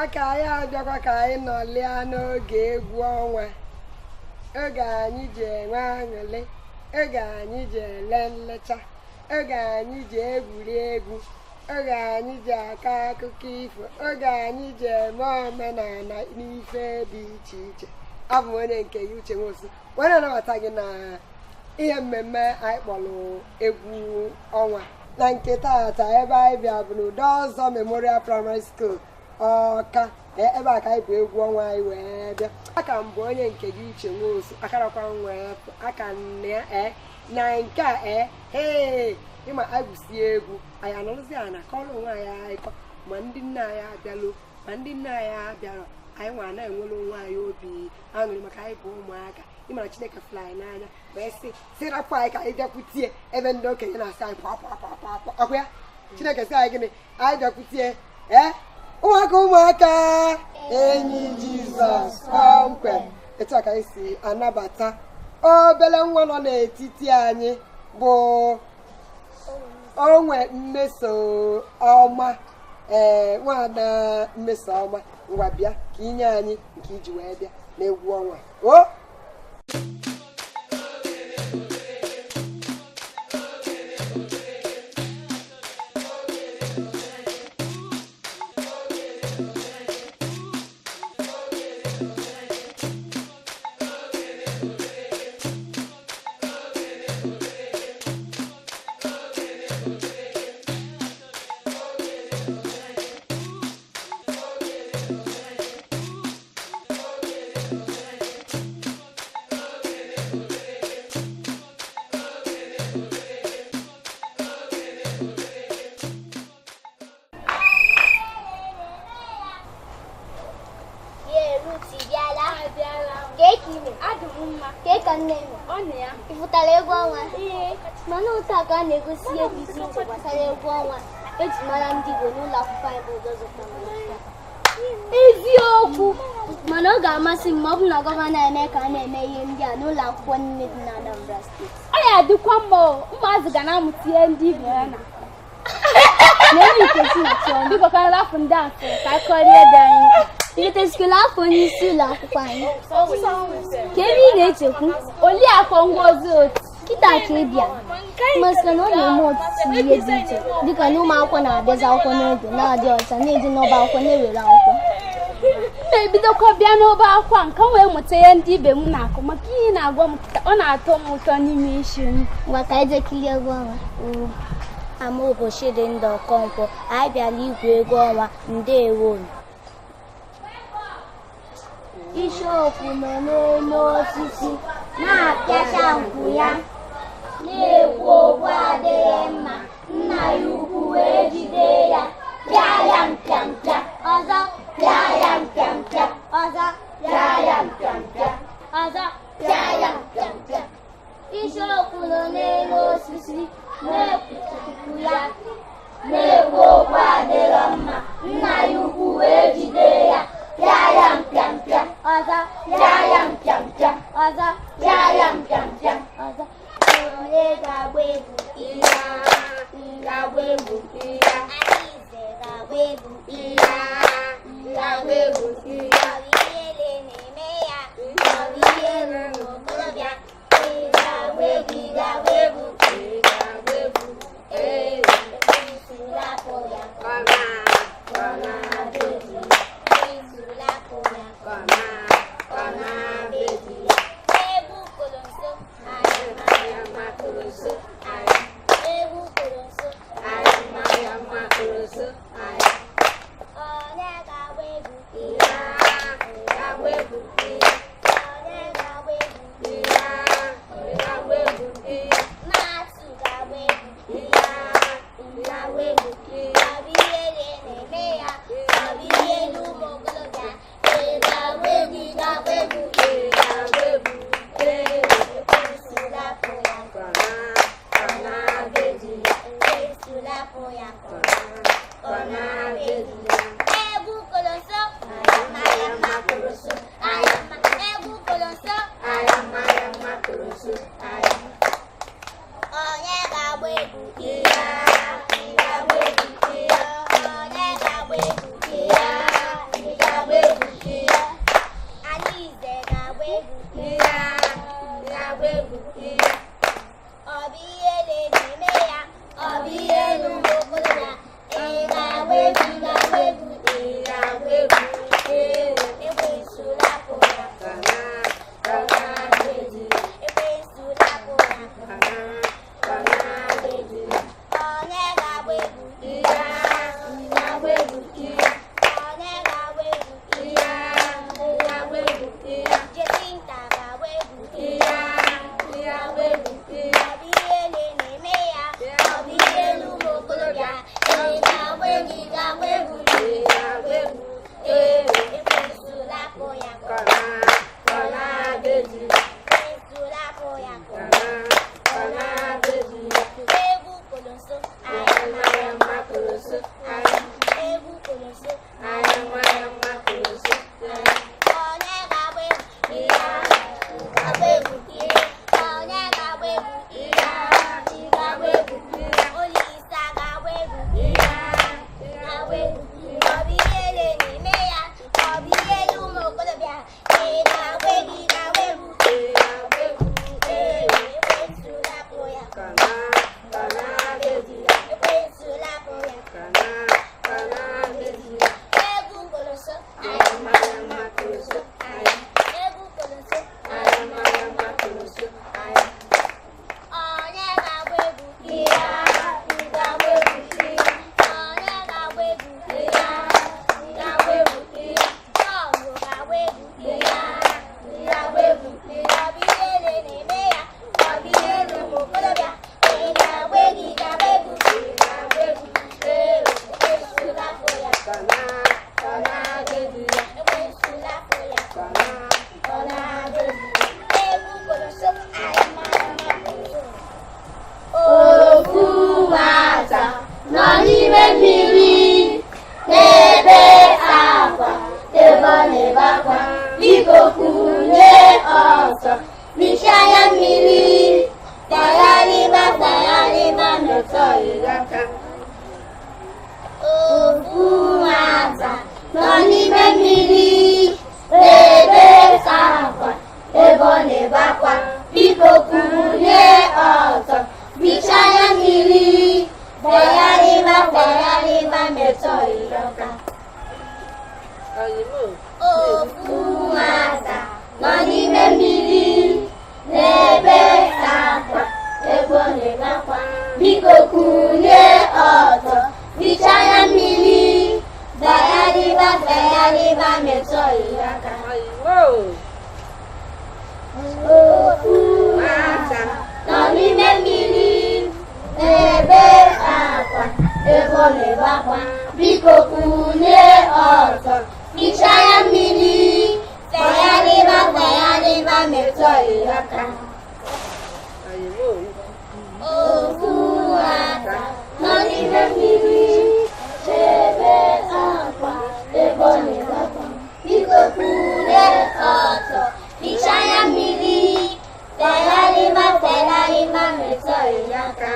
Ụmụaka anyị abịakwa ka anyị nọlịa n'oge egwu ọnwa, oge anyị ji enwe aṅụrị, oge anyị ji ele nlecha, oge anyị ji egwuri egwu, oge anyị ji akọ akụkọ ifo, oge anyị ji eme omenala n'ife dị iche iche. Abụ m onye nke ya, Uche Nwosu, wee na-anabata gị na ihe mmemme anyị kpọrọ egwu ọnwa. Na nke taata, ebe anyị bịa bụ n'Udeọzọ Memorial Primary School, Ọka. Ebe a ka anyị bụ egwu ọnwa anyị wee bịa. Aka m bụ onye nke gị, Uche Nwosu, akarakwa m wee pụ aka nne ya. Na nke a, hee, ịma anyị gwusie egwu, anyị anọrọzi ana kọrọ onwe anyị akụkọ. Ma ndị nne anyị abịalụ, ma ndị nne anyị abịarọ, anyị nwa na-enwere onwe anyị obi aṅụrị maka anyị bụ ụmụaka. Ịmara Chineke fụrụ anyị n'anya wee sị rapụ anyị ka anyị bịakwutie ebe ndị okenye na-asị anyị pụọ pụọ pụọ pụọ pụọ. Ọkwa ya Chineke sị anyị gịnị? Anyị bịakwutie. Ụmụaka, ụmụaka enyi Jizọs kpọmkwem. Etu a ka anyị si anabata obele nwa nọ n'etiti anyị bụ Onwe Mmeso Ọma. Nwaada Mmeso Ọma, ngwa bịa ka inye anyị nke iji wee bịa n'egwu ọnwa o. Ị pụtara egwu ọnwa, mana otu a ka a na-egosi ihe dị iche iche gbasara egwu ọnwa eji mara ndị Igbo n'ụlọ akwụkwọ anyị bụ Udeọzọ Primary. Eziokwu, mana ọ ga-amasị m ma ọ bụ na gọvanọ eme ka a na-eme ihe ndị a n'ụlọ akwụkwọ niile dị na Anambra steeti. Ọ ya adịkwa mma, ụmụazị ga na-amụta ihe ndị Igbo ya na na-enye Nkechi na Chiọma. Biko ka afọ ndị a ka akọrọ ihe dị anyị. Iletesikwala afọ onye isi ụlọ akwụkwọ anyị ka ebe ị na-echekwu Oliakụ Ngozi Otu. Kịta ka ị bịa masịrị na ọ na-eme ọtụtụ ihe dị iche, dịka na ụmụ akwụkwọ na-abịazi akwụkwọ n'oge, na-adị ọcha, na-eje n'ọba akwụkwọ na-ewere akwụkwọ. M na-ebidokwa bịa n'ọba akwụkwọ nke m wee mụta ihe ndị ibe m na-akụ, maka ihe na-agwa m kịta ọ na-atọ m ụtọ n'ime isi m. Ngwa, ka anyị jee kirie egwu ọnwa. Ama ụbọchị dị ndụ Ọkọnkwọ, anyị bịara igwu egwu ọnwa. Ndewo. Isiokwu nọ n'elu osisi na-apịacha nkwụ ya, na-ekwu okwu adịghị mma. Nna ya ukwu wee jide ya, pịa ya mpịampịa ọzọ, pịa ya mpịampịa ọzọ, pịa ya mpịampịa ọzọ, pịa ya mpịampịa. Isiokwu nọ n'elu osisi na-ekwuchukwu ya, na-ekwu okwu adịghị mma. Nna ya ukwu wee jide ya, pịa ya mpịampịa ọzọ, pịa ya mpịampịa ọzọ, pịa ya mpịampịa ọzọ. Onye ga-agba egwu iya, ga-agba egwu iya, Alaeze ga-agba egwu iya, ga-agba egwu iya. Ihere na-eme ya, ọ bụ ihe ruru okorobịa. Ị ga-agba egwu, ị ga-agba egwu, ị ga-agba egwu. Ee, lapụ ya, kọma bebi. Lapụ ya, kọma bebi. Egwu kolonso. ga-agba egwu, ị ga-agba egwu, ị ga-agba egwu. Ee, ekwensu lapụ ya. Ekwensu lapụ ya. Egwu kolonso, egwu kolonso. Onye ga-agba egwu? Ị ga-agba egwu. Onye ga-agba egwu? Ị ga-agba egwu. Olisa ga-agba egwu. Ị ga-agba egwu. Ọ bụ ihe ele n'ime ya. Ọ bụ ihe ele ụmụ okorobịa. Ị ga-agba egwu, ị ga-agba egwu. Ee, ekwensu lapụ ya. Ekwensu lapụ ya. Egwu kolonso. Egwu kolonso. Onye ga-agba egwu? Ị ga-agba egwu. Onye ga-agba egwu? Ị ga-agba egwu. Jọn ga-agba egwu. Ị ga-agba egwu. Ọ bụ ihe ele na-eme ya. Ọ bụ ihe ele ụmụ okorobịa. Ị ga-agba egwu, ị ga-agba egwu. Ee, ekwensu lapụ ya. Ekwensu lapụ ya. Egwu kolonso, anyị mara mma kolonso. Ofu nwata nọ n'ime mmiri na-ebe akwa, ebe ọ na-ebe akwa, biko kwunye ọsọ, richaa ya mmiri, tagharịba tagharịba metọ aka. Ofu nwata nọ n'ime mmiri na-ebe akwa, ebe ọ na-ebe akwa, biko kwunye ọsọ, richaa ya mmiri, tagharịba tagharịba metọ aka. Ofu nwata nọ n'ime mmiri na-ebe akwa, ebe ọ na-ebe akwa, biko kunye ọtọ, richaa ya mmiri, dagharịba dagharịba metụ ya aka. Ofu nwata nọ n'ime mmiri na-ebe akwa, ebe ọ na-ebe akwa, biko kunye ọtọ, richaa ya mmiri, tagharịba tagharịba metụ ya aka. Ofu nwata nọ n'ime mmiri na-ebe akwa, ebe ọ na-ebe akwa, biko kwụnye ọtọ, richaa ya mmiri, tagharịba tagharịba metụ ya aka.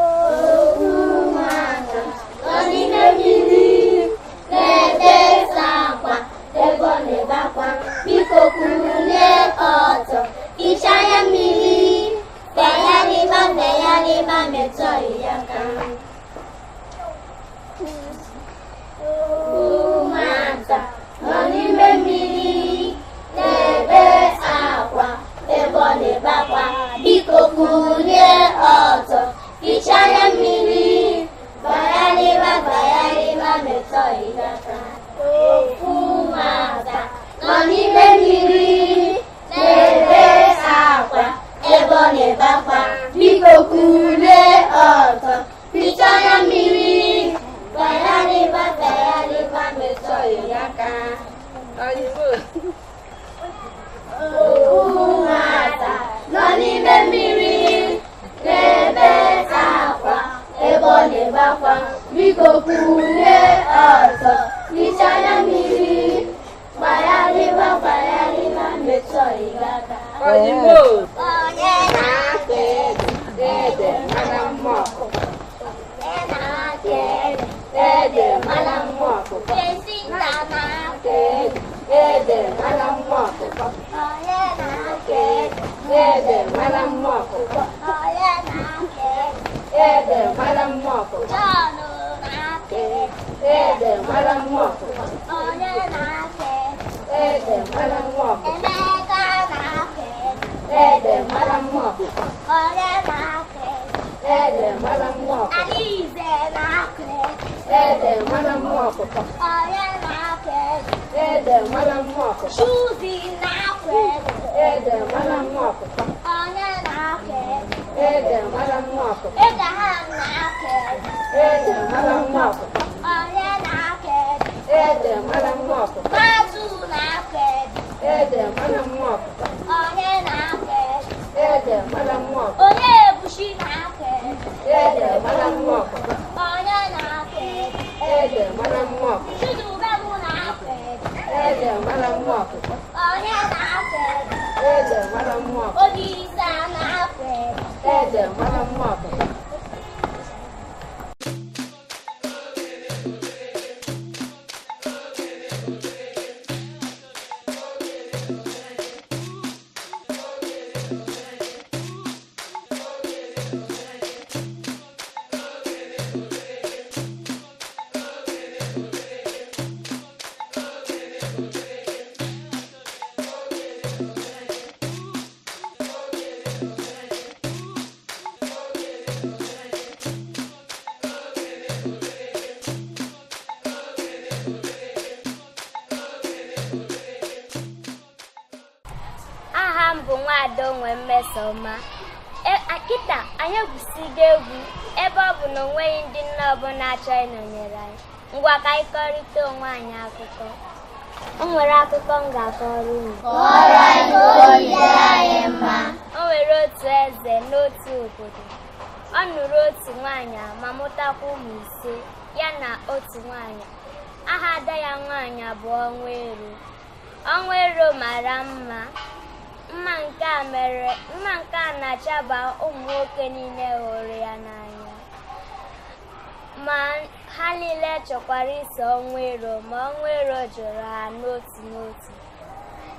Ofu nwata nọ n'ime mmiri na-ebe akwa, ebe ọ na-ebe akwa, biko kwụnye ọtọ, richaa ya mmiri, tagharịba tagharịba metụ ya aka. Ofu nwata nọ n'ime mmiri na-ebe akwa, ebe ọ na-ebe akwa, biko kwụnye ọtọ, richaa ya mmiri, tagharịba tagharịba metụ ya aka. Ofu nwata nọ n'ime mmiri na-ebe akwa, ebe ọ na-ebe akwa, biko kwụnye ọtọ, richaa ya mmiri, tagharịba tagharịba metụ ya aka. Ofu nwata nọ n'ime mmiri na-ebe akwa, ebe ọ na-ebe akwa, biko kwụnye ọtọ, richaa ya mmiri, gbagharịba gbagharịba metụ ya aka. Onye na-aka ede, onye na-aka ede, Jesinta na-aka ede, onye na-aka ede, onye na-aka ede, John na-aka ede, onye na-aka ede, Emeka na-aka ede, onye na-aka ede, Alize na-aka ede, onye na-aka ede, Chuzi na-aka ede, onye na-aka ede, Abraham na mma ọkụkọ. Onye na-akwa ede? Ede mara mma ọkụkọ. Chidubem na-akwa ede. Ede mara mma ọkụkọ. Onye na-akwa ede? Ede mara mma ọkụkọ. Olisa na-akwa ede. Ede mara mma ọkụkọ. Aha m bụ Nwaada Onwe Mmesoma. Kịta anyị egwusigo egwu ebe ọ bụ na onweghị ndị nne ọbụla achọ ịnọnyere anyị. Ngwa ka anyị kọrịta onwe anyị akụkọ. O nwere akụkọ m ga-akọrọ unu. O nwere otu eze n'otu obodo. Ọ nụrụ otu nwaanyị ma mụtakwa ụmụ 5 ya na otu nwaanyị. Aha ada ya nwaanyị bụ Ọnwero. Ọnwero mara mma. Mma nke a mere mma nke a na-achaba ụmụ nwoke niile hụrụ ya n'anya. Ma ha niile chọkwara iso Ọnwero, ma Ọnwero jụrụ ha n'otu n'otu.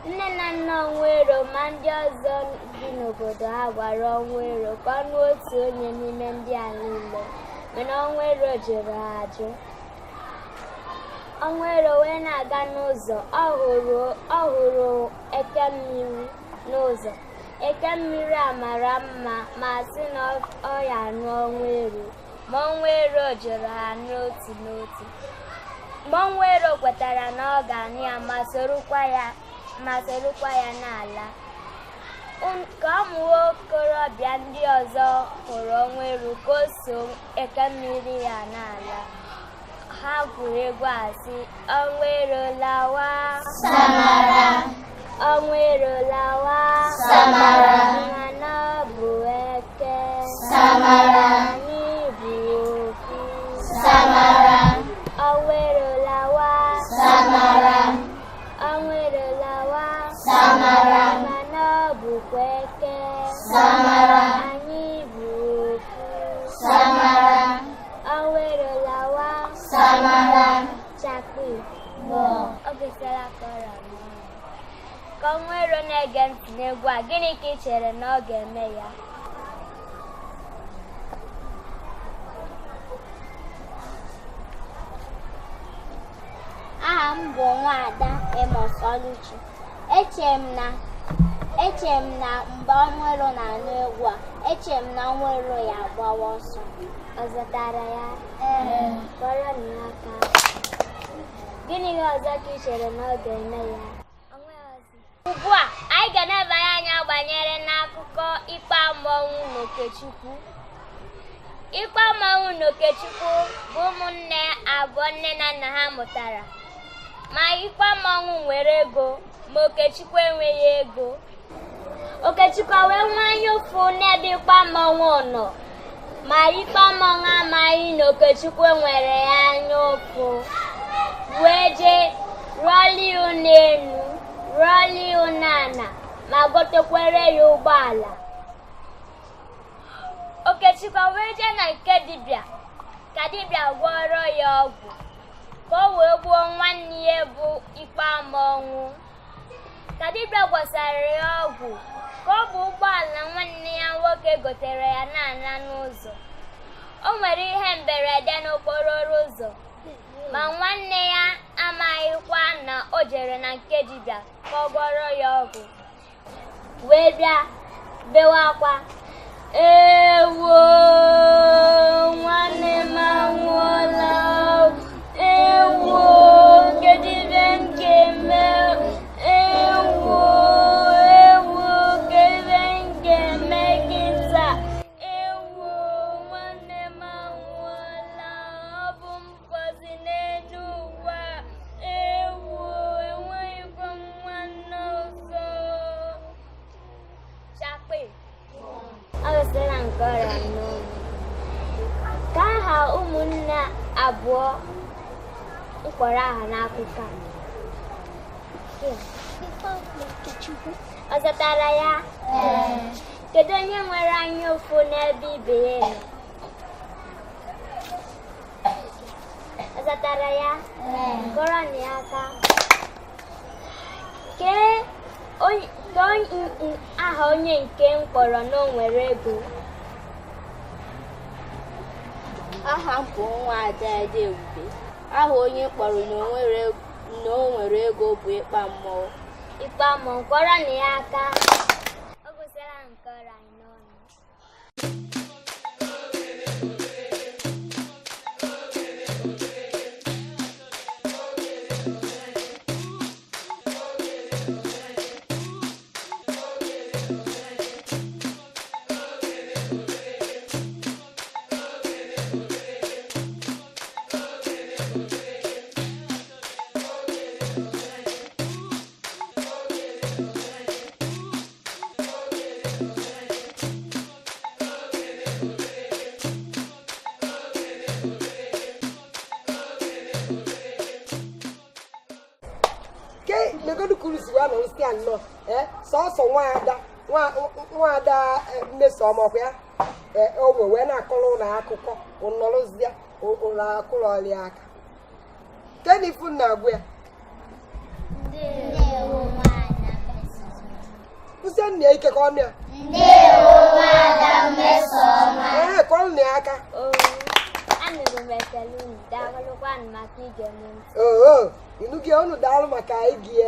Nne na nna Ọnwero ma ndị ọzọ bi n'obodo ha gwara Ọnwero ka ọ nụọ otu onye n'ime ndị a niile, mana Ọnwero jụrụ ha ajụ. Ọnwero wee na-aga n'ụzọ, ọ hụrụ eke mmiri n'ụzọ. Eke mmiri a mara mma ma sị na ọ ya anụ Ọnwero, ma Ọnwero jụrụ ha n'otu n'otu. Ma Ọnwero kwetara na ọ ga-anụ ya ma sorokwa ya n'ala. Ka ụmụ okorobịa ndị ọzọ hụrụ Ọnwero ka o so eke mmiri ya n'ala, ha gwuru egwu a sị, Ọnwero lawa, Samara, Ọnwero lawa, Samara, mana ọ bụ eke, Samara, anyị bụ ofu. Samara, Ọnwero lawa, Samara, Ọnwero lawa, Samara, mana ọ bụkwa eke, Samara, anyị bụ ofu. Samara, Ọnwero lawa, Samara. Chakpi, ọ gụsịla kọrọ n'ọnụ. Ka Ọnwero na-ege ntị n'egwu a, gịnị ka ị chere na ọ ga-eme ya? Aha m bụ Nwaada Amos Oluchi. Eche m na mgbe Ọnwero na-anụ egwu a, eche m na Ọnwero ya agbawa ọsọ. Ọ zụtara ya? Kpọrọ m ya aka. Gịnị ọzọ ka ị chere na ọ ga-eme ya? Ugbu a, anyị ga-anabanye anya gbanyere n'akụkọ Ikpe Mmọnwụ na Okechukwu. Ikpe Mmọnwụ na Okechukwu bụ ụmụnne abụọ nne na nna ha mụtara. Ma Ikpe Mmọnwụ nwere ego, ma Okechukwu enweghị ego. Okechukwu wee nwee anya ụfụ n'ebe Ikpe Mmọnwụ nọ, ma Ikpe Mmọnwụ amaghị na Okechukwu nwere ya anya ụfụ. Wee jee rụọla ụlọ elu, rụọla ụlọ ala, ma gotekwere ya ụgbọala. Okechukwu wee jee na nke dibịa ka dibịa gwọrọ ya ọgwụ ka o wee gbuo nwanne ya bụ Ikpe Mmọnwụ. Ka dibịa gwasara ya ọgwụ ka ọ bụ ụgbọala nwanne ya nwoke gotere ya na-ala n'ụzọ. O nwere ihe mberede n'okporo ụzọ, ma nwanne ya amaghịkwa na o jere na nke dibịa ka ọ gwọrọ ya ọgwụ. Wee bịa bewe akwa, ewo, nwanne m anwụọla, ewo, kedu ibe m ga-eme, ewo, ewo, kedu ibe m ga-eme kịta, ewo, nwanne m anwụọla, ọ bụ mkpọzi n'elu ụwa, ewo, enweghịkwa m nwanne ọzọ. Chakpi, ọ gụsịla nke ọrịa n'ụlọ. Ka Ụmụnne abụọ m kpọrọ aha n'akụkọ a? Ọ zatara ya? Kedu onye nwere anya ụfụ n'ebe ibe ya nọ? Ọ zatara ya? Kụọrọnụ ya aka. Kee aha onye nke m kpọrọ na o nwere ego? Aha m bụ Nwaada Ada Ebube. Aha onye kpọrọ na o nwere ego bụ Ịkpa Mmụọ. Ịkpa mmụọ, kụọrọnụ ya aka. O gosila nke ọrụ anyị n'ọnụ. Sọsọ nwaada nwaada Mmesoma ọkwa ya o wee na-akọrọ ụlọ akụkọ ụnọrụzịa ụlọ akụrọrịa aka kenifu na-agwụ ya kwụsị nna ya ike ka ọnụ ya ee kọrọ nna ya aka. Anụrụ m ekele unu, daalụkwanụ maka ige m ntị. Oo, ịnụ gị unu daalụ maka ige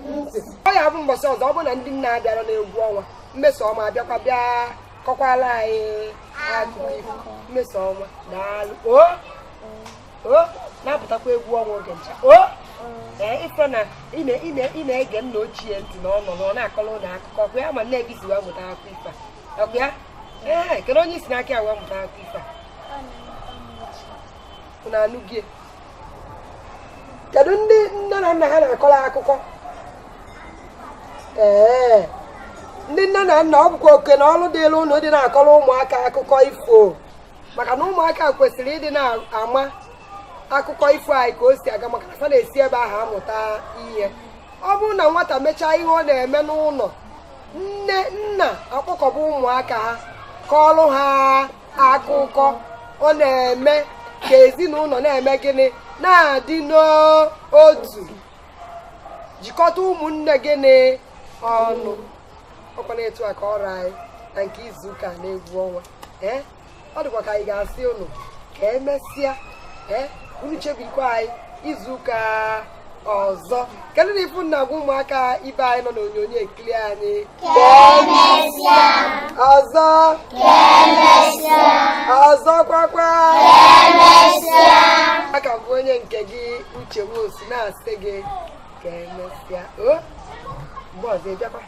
ntị. Ọ ya bụ mbọsị ọzọ ọ bụrụ na ndị nna abịara n'egwu ọnwa, Mmesoma abịakwa bịa kọkwala anyị akụkọ ifo. Mmesoma daalụ. O o na-apụtakwa egwu ọnwa oge ncha. O ee ife na ị na-ege nna ochie ntị na ọ nọ na ọ na-akọrọ ụlọ akụkọ ọkwa ya ma nne gị si wee mụta akụkọ ifo a. Ọkwa ya? Ee, kedu onye isi n'aka ya wee mụta akụkọ ifo a? Unu anụ gị? Kedu ndị nne na nna ha na-akọrọ akụkọ? Ee, ndị nne na nna ọ bụkwa oke na ọrụ dịrị unu dị na-akọrọ ụmụaka akụkọ ifo, maka na ụmụaka kwesịrị ịdị na-ama akụkọ ifo anyị ka o si aga, maka na fa na-esi ebe ahụ amụta ihe. Ọ bụrụ na nwata mechaa ihe ọ na-eme n'ụlọ, nne nna akpọkọba ụmụaka ha kọọrọ ha akụkọ ọ na-eme ka ezinụlọ na-eme gịnị, na-adị n'otu, jikọta ụmụnne gịnị ọnụ. Ọkwa na-etu a ka ọrụ anyị na nke izu ụka na-egwu ọnwa. Ee, ọ dịkwa ka anyị ga-asị unu ka emesịa. Ee, unu chebikwa anyị izu ụka ọzọ. Kedu na ifu nna gwa ụmụaka ibe anyị nọ n'onyonyo ekiri anyị? Ka Ọzọ emesịa. Ọzọ kwakwa. Ka emesịa. Aka bụ onye nke gị Uche Nwosu na-asị gị ka emesịa. O mgbe ọzọ ị bịakwa.